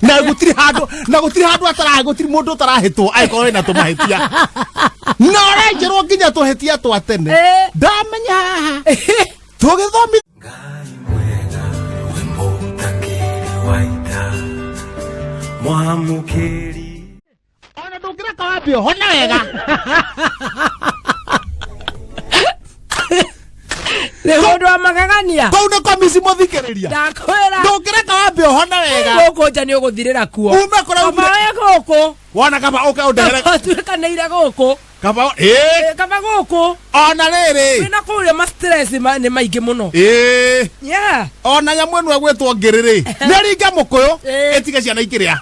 Na gũtirĩ handũ, na gũtirĩ handũ atara, gũtirĩ mũndũ ũtarahĩtwo angĩkorwo wĩna tũmahĩtia, na ũrenjerwo nginya tũhĩtia twa tene. Ndamenya haha tũgĩthomi. Ngai mwega, we mũtakĩrĩ wa ita, mwamũkĩri. Ona ndũngĩreka wambe ũhone wega. Nĩ mũndũ wa magegania. Kũu nĩ komisi, mũthikĩrĩria. Ndakwĩra. Ndũngĩreka wambe ũhone wega. Gũkũ nja nĩ ũgũthirĩra kuo. Ume kũrĩa Kaba umire. wĩ gũkũ. Wona kaba ũke ũndehere. Kaba ũtuĩkanĩire gũkũ. Kaba ĩ. Kaba gũkũ. Ona rĩrĩ. Wĩna kũrĩa ma stress nĩ maingĩ mũno. Ĩ. Yeah. Ona nyamũ ĩno ĩgwĩtwo ngĩrĩ rĩ, nĩ ringa mũkũyũ. Ĩtige ciana ikĩrĩa.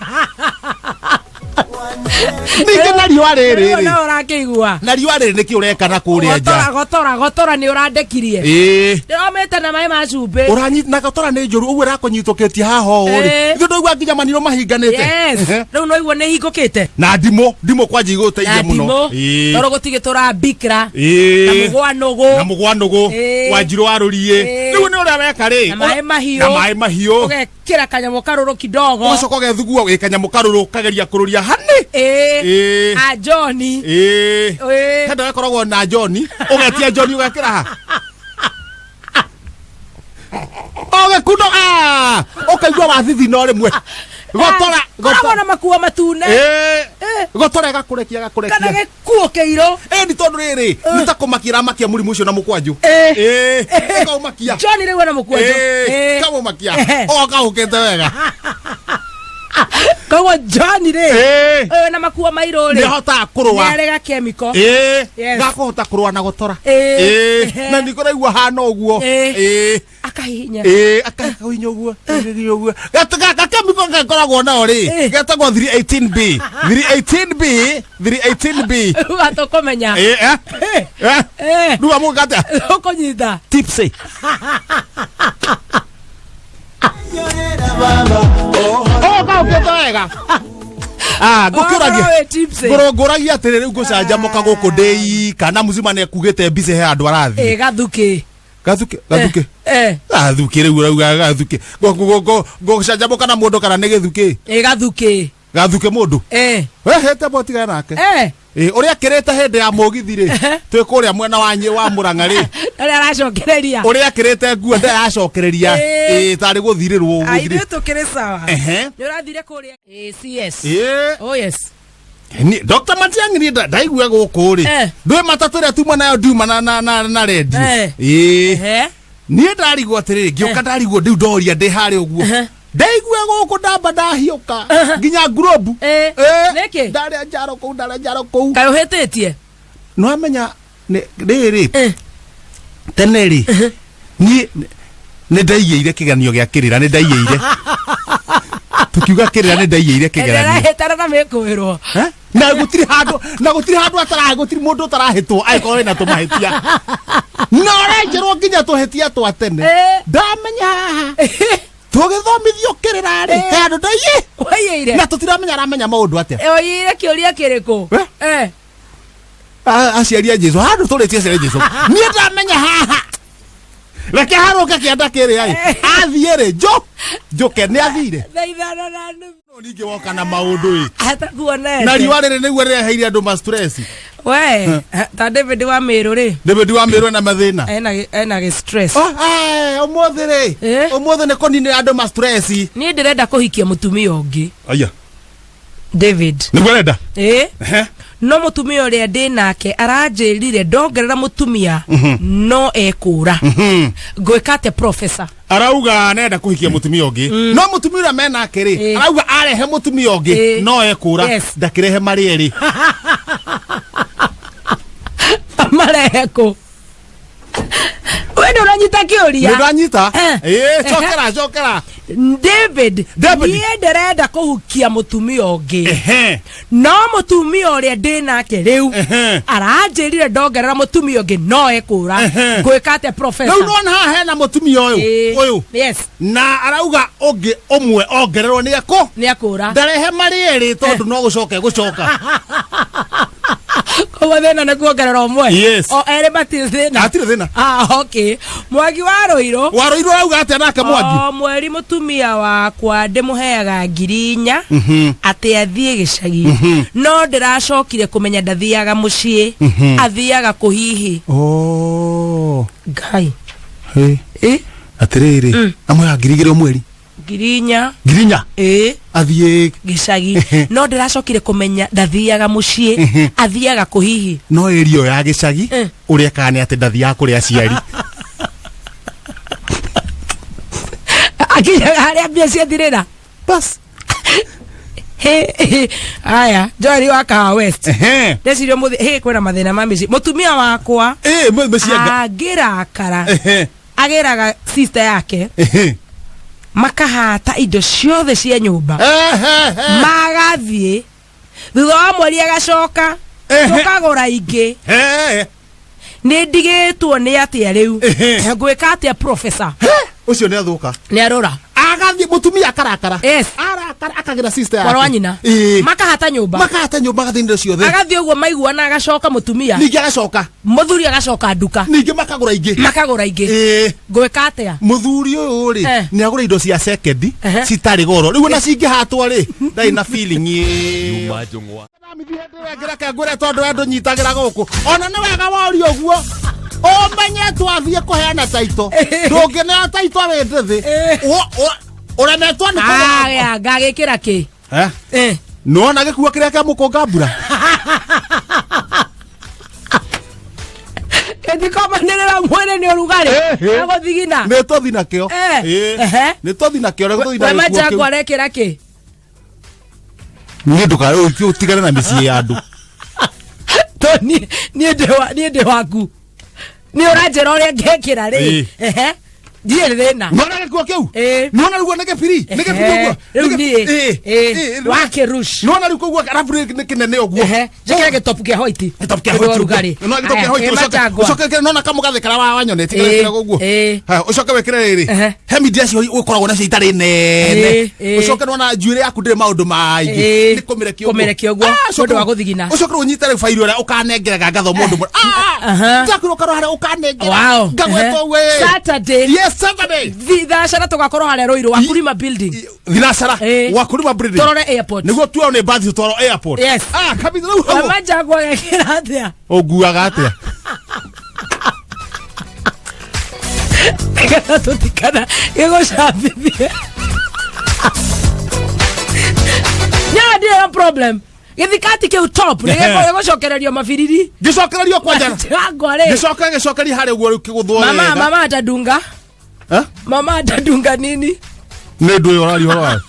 Ningĩ na riũa rĩrĩ Rĩu rĩ. no ũrakĩigua. Na riũa rĩrĩ nĩkĩ ũreka na kũrĩa Gotora, nja? gotora, gotora nĩ ũrandekirie. Ndĩromĩte na maĩ ma cumbĩ. Ũranyita na gotora nĩ njũru ũguo ĩrakũnyitũkĩtie haha ũũ rĩ. Ithuĩ ndũigua nginya maniro mahinganĩte. Yes. Rĩu no igua nĩ hingũkĩte. Na ndimũ, ndimũ kwanja igũteithia Na mũno. ndimũ. Tondũ gũtirĩ tũrambikra. Na mũgwanũgũ. Na mũgwanũgũ. Wanjirũ wa rũriĩ. Rĩu nĩ ũrĩa weka rĩ. Na maĩ mahiũ. Na maĩ mahiũ. Ũgekĩra kanyamũ karũrũ kidogo. Ũgacoka ũgethugua wĩ kanyamũ karũrũ kageria kũrũria hani. A Johnny. Henda gakoragwo na Johnny, ũgetia Johnny ũgekĩra ha? Ũgĩkundo ũkaigua wathithina o rĩmwe. Gotora, Koragwo gotora. na makuo matune. Gotora ĩgakũrekia, Kana ĩgakũrekia. gĩkuo kĩirũ. Ĩ nĩ tondũ rĩrĩ, nĩ ta kũmakia ĩramakia mũrimũ ũcio na mũkwanjũ. Ĩkaũmakia. Johnny rĩu ena mũkwanjũ. Ĩkaũmakia. Ũgoka ũkĩte wega. Koguo Johnny rĩ, ũyũ na makuo mairũ rĩ, Nĩ ahotaga kũrũa. Nĩ arĩ ga chemical. Gakũhota kũrũa na gotora. Na nĩ kũraigua hana ũguo. Akahihinya. Akahihinya ũguo, akahihinya ũguo. Gakemiko gakoragwo nao rĩ, getagwo 318B. 318B, 318B. Rĩu atũkũmenya. Rĩu amũka atĩa? Ũkũnyita. Tipsy. Ũgoka ũkĩte wega. Ngũkĩũragia. Ũgakorwo wĩ tipsy. Ngũragia atĩrĩ, rĩu ngũcanjamũka gũkũ ndĩ ika na mũcima nĩ ekugĩte mbica he andũ arathiĩ. Gathukĩ. Gathukĩ, gathukĩ. Gathukĩ rĩu ũrauga gathukĩ. Ngũcanjamũka na mũndũ kana nĩ gĩthukĩ? Gathukĩ. Gathukĩ mũndũ. Wehete bo tigana nake. Ũrĩa akĩrĩte hĩndĩ ya mũgithi rĩ, twĩ kũrĩa mwena wa Nyĩ wa Mũrang'a rĩ. Ũrĩa aracokereria. Ũrĩa akĩrĩte nguo ndaracokereria. Tarĩ gũthirĩrwo gũthirĩ. Ithuĩ tũkĩrĩ sawa. Nĩ ũrathire kũrĩa CS. Oh yes. Ni Dr. Matiang'i niĩ ndaigua gũkũ rĩ. Ndũĩ matatũ ĩrĩa tuma nayo ndiuma na na na na redio. Niĩ ndarigwo atĩrĩrĩ, ngĩũka ndarigwo ndĩu ndoria ndĩ harĩa ũguo. Ndaigua gũkũ ndamba ndahiũka nginya ngurobu. Nĩkĩ? Ndarĩa njaro kũu, ndarĩa njaro kũu. Kaĩ ũhĩtĩtie? Nĩwamenya rĩrĩ tene rĩ, niĩ nĩ ndaiyĩire kĩgeranio gĩa kĩrĩra, nĩ ndaiyĩire. Tukiuga kĩrĩra nĩ ndaiyĩire kĩgeranio. Ndĩrahĩtana na mĩkũĩrwo. Na gũtirĩ handũ, na gũtirĩ handũ atara, gũtirĩ mũndũ ũtarahĩtwo angĩkorwo wĩna tũmahĩtia. Na ũrenjerwo nginya tũhĩtia twa tene. Ndamenya haha. Tũgĩthomithio kĩrĩra rĩ, he handũ ndaiĩ. Waiyĩire. Na tũtiramenya aramenya maũndũ atĩa. Ũiyĩire kĩũria kĩrĩkũ? Aciari a Jesu, handũ tũrĩtie aciari a Jesu. Niĩ ndamenya haha. Reke harũke kĩanda kĩrĩa ĩ. Athiĩ rĩ, njũke nĩ athire. Thaa ithano na nuthu. No ningĩ woka na maũndũ ĩ. Atakuonete. Na riũa rĩrĩ nĩguo rĩreheire andũ ma stress. We, ta David wa Meru rĩ. David wa Meru ena mathĩna. Ena gĩ stress. Oh, ũmũthĩ rĩ. Ũmũthĩ nĩ kũninĩra andũ ma stress. Niĩ ndĩrenda kũhikia mũtumia ũngĩ. Aya. David. Nĩguo arenda? No mũtumia ũrĩa ndĩ nake aranjĩrire ndongerera mũtumia no ekũra. Ngwĩka atĩa, professor? Arauga nenda kũhikia mũtumia ũngĩ, no mũtumia ũrĩa menake rĩ, arauga arehe mũtumia ũngĩ no ekũra. Ndakĩrehe marĩ erĩ. Marehe kũ? We ndũranyita kĩũria. Nĩ ndanyita. Cokera, cokera. David, David. Niĩ ndĩrenda kũhukia mũtumia ũngĩ. No mũtumia ũrĩa ndĩ nake rĩu aranjĩrire ndongerera mũtumia ũngĩ no ekũra. Ngwĩka atĩa, professor? Rĩu nona haha hena mũtumia ũyũ. Ũyũ. Na arauga ũngĩ ũmwe ongererwo nĩ ekũ? Nĩ ekũra. Ndarehe marĩ erĩ tondũ no gũcoka egũcoka. Koguo thĩna nĩ kuongerera ũmwe. Yes. O erĩ matirĩ thĩna. Hatirĩ thĩna. Ah, okay. Mwangi wa Rũirũ. Warũirũ auga atĩa nake Mwangi? O mweri mũtumia wakwa ndĩmũheaga 4,000 atĩ athiĩ gĩcagi. No ndĩracokire kũmenya ndathiaga mũciĩ. Athiaga kũhihi. Oh. Ngai. Hey. Eh? Atĩrĩrĩ, amũheaga 2,000 o mweri. 4,000. 4,000? Ĩĩ. Athiĩ gĩcagi. No ndĩracokire kũmenya ndathiaga mũciĩ. Athiaga kũhihi. No ĩrio ya gĩcagi ũrĩa kana nĩ atĩ ndathiaga kũrĩ aciari. Akinyaga harĩa mbia ciathirĩra. Bas. Aya, Joel wa Kahawa West. Ehe. Ndeciria mũthĩ hĩ kwĩna mathĩna ma mĩciĩ. Mũtumia wakwa Eh, mĩciĩ anga. angĩrakara Ehe. agĩraga sister yake Ehe. makahata indo ciothe cia nyũmba Ehe. magathiĩ thutha wa mweri agacoka Ehe. tũkagũra ingĩ. Ehe. Nĩ ndigĩtwo nĩ atĩa rĩu? Ehe. Ngwĩka atĩa professor? He, ũcio nĩ athũka. Nĩ arora. Agathiĩ mũtumia akarakara. Yes. Arakara akagĩra sister yake. Mwarĩ wa nyina. Ĩĩ. Makahata nyũmba. Makahata nyũmba agathiĩ indo ciothe. Agathiĩ ũguo maiguana agacoka mũtumia. Ningĩ agacoka. Mũthuri agacoka nduka. Ningĩ makagũra ingĩ. Makagũra ingĩ. Ĩĩ. Ngwĩka atĩa? Mũthuri ũyũ rĩ, Eh. nĩ agũra indo cia sekendi Ehe. citarĩ goro. Rĩu ona cingĩhatwo rĩ, ndarĩ na feeling ĩyo. Juma Njũng'wa. Reke ngwĩre tondũ we ndũnyitagĩra gũkũ. Ona nĩ wega woria ũguo. Ũmenye twathiĩ kũheana taito. Ndũngĩneo taito wĩ ndĩthĩ. Ũremetwo nĩ kũgũra. Aya, ngagĩkĩra kĩ? Eh? Eh. Nĩwona gĩkuo kĩrĩa kĩa mũkũnga mbura? Gĩtikomanĩrĩra mwĩrĩ nĩ ũrugarĩ. Eh, eh. Na gũthigina. Nĩ tũthi nakĩo. Eh, Ĩĩ. ehe. Nĩ tũthi nakĩo, reke tũthi na We gĩkuo Manjangu kĩu. arekĩra kĩ? Niĩ ũtigane na mĩciĩ ya andũ. To niĩ niĩ ndĩ waku. Nĩ ũranjĩra ũrĩa ngekĩra rĩ. Ĩĩ. Ehe. Ndirĩ thĩna. Nĩwona gĩkuo kĩu? Ĩĩ. Nĩwona rĩu nĩ gĩbiri? Nĩ gĩbiri ũguo? Rĩu Nĩ niĩ. Ĩĩ. Ĩĩ. Ĩĩ. Wakĩrush. Nĩwona rĩu koguo arabu nĩ kĩnene ũguo. Ehe. Njĩkĩre gĩtopu kĩa white. Gĩtopu kĩa Nĩguo white ũguo. ũrugarĩ. Nĩwona gĩtopu kĩa Aya, white, ĩ, Manjangwa. ũcoke wĩkĩre nĩwona kamũgathĩ karĩa wanyonete Ĩĩ. wĩkĩre ũguo. Ĩĩ. Haya, ũcoke wĩkĩre rĩrĩ. Ehe. He media cio ũkoragwo nacio itarĩ nene. Ĩĩ, ĩĩ. Ũcoke nĩwona njuĩrĩ yaku ndĩrĩ maũndũ maingĩ. Ĩĩ. Nĩ kũmĩrekia ũguo. Kũmĩrekia ũguo, Ah, nĩ ũndũ wa gũthigina. Ũcoke ũnyite rĩu faili ũrĩa ũkanengera ngathoma ũndũ mũna. Ah, Aha. Njakwĩra ũkarora harĩa ũkanengera. Wow. Ngagwĩta Ehe. ũguo, ĩĩ. Saturday. Yes, Saturday. Thinacara tũgakorwo harĩa Rũirũ Wakulima building. Thinacara. Ĩĩ. Wakulima building. Tũrore airport. Nĩguo tuoyo nĩ mbathi tũtwarwo airport. Yes. Ah, kabisa rĩu hau. We Manjangu agekĩra atĩa? Ũnguaga atĩa? Nĩgetha tũtikana gĩgũcambithie. Nyaga ndirĩ na problem. Gĩthikati kĩu top nĩ Ehe. gĩgũcokererio mabiriri. Gĩcokererio kwanja. Manjangwa rĩ. Gĩcoke gĩcokerie harĩa ũguo rĩu kĩgũthwo Mama, wega. mama atadunga. Eh? Mama atadunga nini? Nĩ ndũ ĩyo ũraria ũhoro wayo.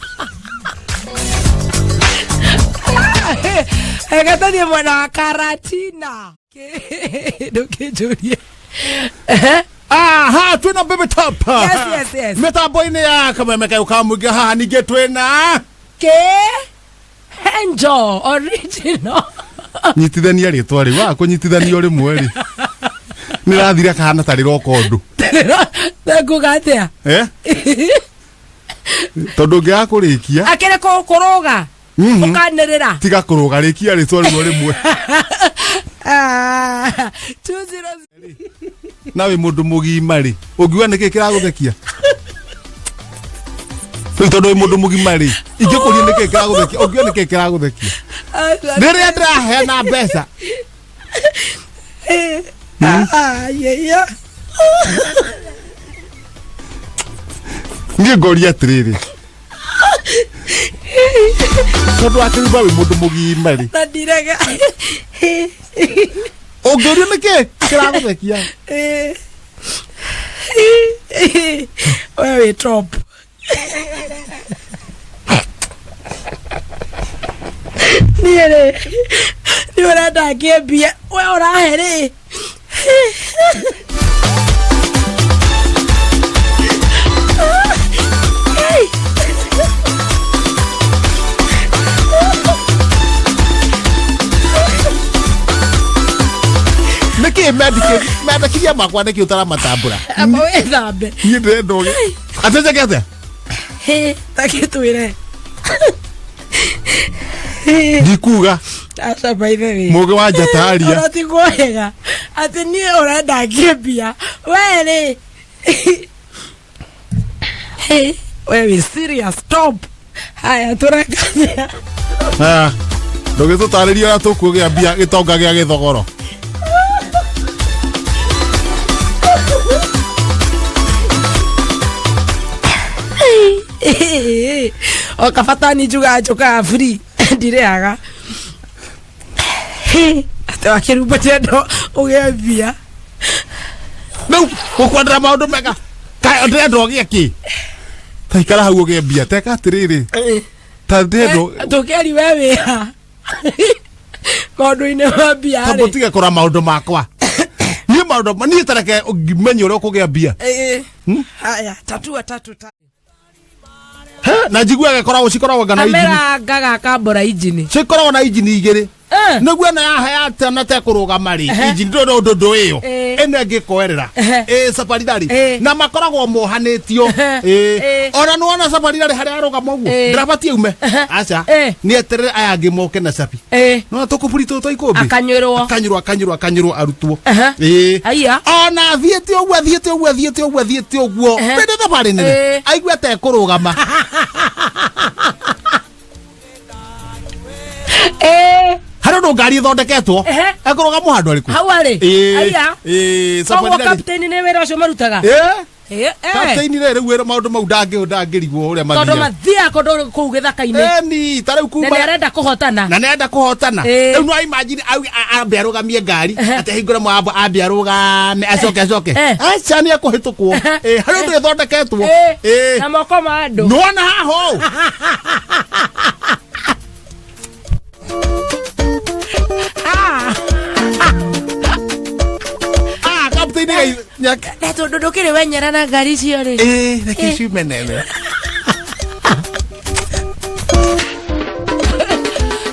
Reke tũthiĩ mwena wa Karatina. Ndũkĩnjũrie. Ehe. Aha, twĩna Baby Top. Yes, yes, yes. Mĩtambo-inĩ ya kameme kayũ ka mũingĩ haha ningĩ twĩna Kĩ? Henjo original. Nyitithania rĩtwa rĩu waga kũnyitithania rĩmwe rĩ nĩ rathire kahana ta rĩroka ũndũ. Nguga atĩa? Eh? Tondũ ũngĩaga kũrĩkia Akĩrĩ kũrũga. Ũkanĩrĩra. Tiga kũrũga, rĩkia rĩtwa rĩmwe rĩmwe. Ah, 20 Na wĩ mũndũ mũgima rĩ, ũngiuga nĩkĩ kĩragũthekia? Rĩu tondũ wĩ mũndũ mũgima rĩ, ingĩkũria nĩkĩ kĩragũthekia, ũngiuga nĩkĩ kĩragũthekia? Rĩrĩa ndĩraheana mbeca. Ah, yeah, yeah. Niĩ ngoria atĩrĩrĩ, tondũ akĩruga wĩ mũndũ mũgima rĩ, Na ndirega. ũngĩũrio nĩkĩ kĩragũthekia? We wĩ top. Niĩ rĩ, nĩ ũrenda ngĩambia we ũrahe rĩ. Nĩkĩ mendekithia makwa nĩkĩ ũtaramatambũra? Amba wĩthambe. Niĩ ndĩrenda ũgĩ atĩ njake atĩa? Hĩ, ta gĩtwĩre. Ndikuga. Aca by the way. Mũgĩ wa njata aria. Ona ti kwega atĩ niĩ ũrenda ngĩmbia we rĩ. Hey, we wĩ serious stop. Haya tũrekathia. Ah, ndũgĩtũtarĩrie ũrĩa tũkuũgĩa mbia gĩtonga gĩa gĩthogoro. O kabata ni njugaga njũkaga free ndirĩhaga. Atĩ wakĩrumba ndĩrenda ũgĩe mbia. Rĩu gũkwendera maũndũ mega Kaĩ ndĩrenda ũgĩe kĩ ta ikara hau ũgĩe mbia teka atĩrĩrĩ ta ndĩrenda Tũkĩari we wĩha maũndũ-inĩ ma mbia ta rĩ. mũtige kũra maũndũ makwa niĩ maũndũ niĩ tareke menye ũrĩa ũkũgĩa mbia. Haya tatua tatu ta He, na njiguaga ĩkoragwo cikoragwo ngana injini. Amerangaga akambũra injini. Cikoragwo na injini igĩrĩ nĩguo ĩno yahe te kũrũgama rĩ injini ndũĩ ũndũ ndũ ĩyo ĩno ĩngĩ ĩkoerera ĩ sabarirarĩ na makoragwo mohanĩtio. Ona nĩwona sabarirarĩ harĩa arũgama ũguo ndĩrabatiĩ ume aca nĩ eterere aya angĩ moke na cabi nona tũkũburi tũtũ twa ikũmbĩ Akanyũrwo. Akanyũrwo akanyũrwo akanyũrwo arutwo. Aya. Ona athiĩte ũguo athiĩte ũguo athiĩte ũguo athiĩte ũguo ndĩ thabarĩ nene aigue atekũrũgama. Harĩ ũndũ ngari ĩthondeketwo ekũrũgama handũ arĩkũ? Hau arĩ. Aya. Koguo Safari captain nĩ wĩra ũcio marutaga. Captain rĩ rĩu wĩra maũndũ mau ndangĩrigwo ũrĩa Tondũ mathiaga. Mathiaga kũndũ kũu gĩthaka-inĩ. Eni ta rĩu Na kuma nĩ arenda kũhotana. Na nĩ arenda kũhotana. Rĩu no imagine ambe arũgamie ngari atĩ ahingũre mũgambo ambe arũgame acoke acoke aca nĩ ekũhĩtũkwo. Harĩ ũndũ ĩthondeketwo. Na moko ma andũ. Nĩwona haha ũũ. Ah, captain nĩ Na tondũ ndũkĩrĩ wenyera na ngari icio rĩ. Reke ciume nene.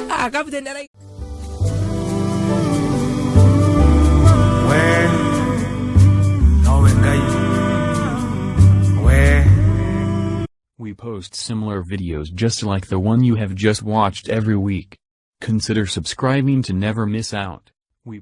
Ah, captain arai- We nowe Ngai we. We post similar videos just like the one you have just watched every week. Consider subscribing to never miss out. We